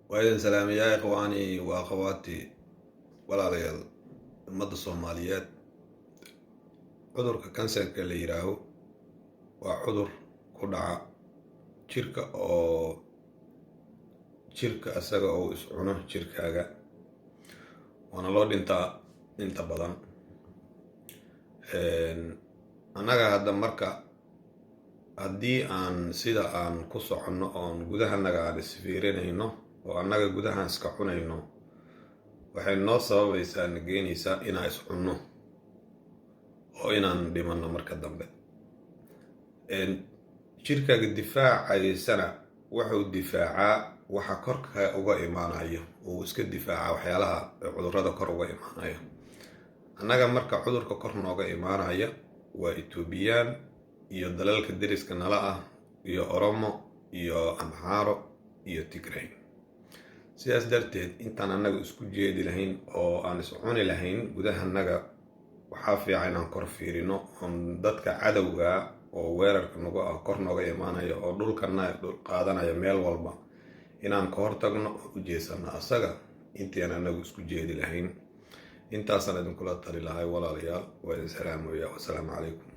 Waa idin salaamayaa, ikhwaani wa akhawaati, walaalayaal, ummadda Soomaaliyeed. Cudurka kansarka la yiraaho waa cudur ku dhaca jirka, oo jirka asaga oo is cuno jirkaaga, waana loo dhintaa inta badan. Annaga hadda marka haddii aan sida aan ku soconno oon gudahanaga aan isfiirinayno oo annaga gudahaan iska cunayno, waxay noo sababaysaa, na geenaysaa inaan is cunno oo inaan dhimanno. Marka dambe jirkaaga difaacaysana wuxuu difaacaa waxa korka uga imaanayo, uu iska difaacaa waxyaalaha cudurrada kor uga imaanaya. Annaga marka cudurka kor nooga imaanaya waa Etoobiyaan iyo dalalka deriska nala ah iyo Oromo iyo Amxaaro iyo Tigrayn. Sidaas darteed, intaan annaga isku jeedi lahayn oo aan is cuni lahayn gudahanaga, waxaa fiican inaan kor fiirino oon dadka cadowga oo weerarka nagu ah, kor nooga imaanaya oo dhulkana qaadanaya meel walba, inaan ka hortagno oo u jeesano asaga intii aan annagu isku jeedi lahayn. Intaasaan idinkula tali lahay, walaalayaal. Waa idin salaamaya. Wasalaamu calaykum.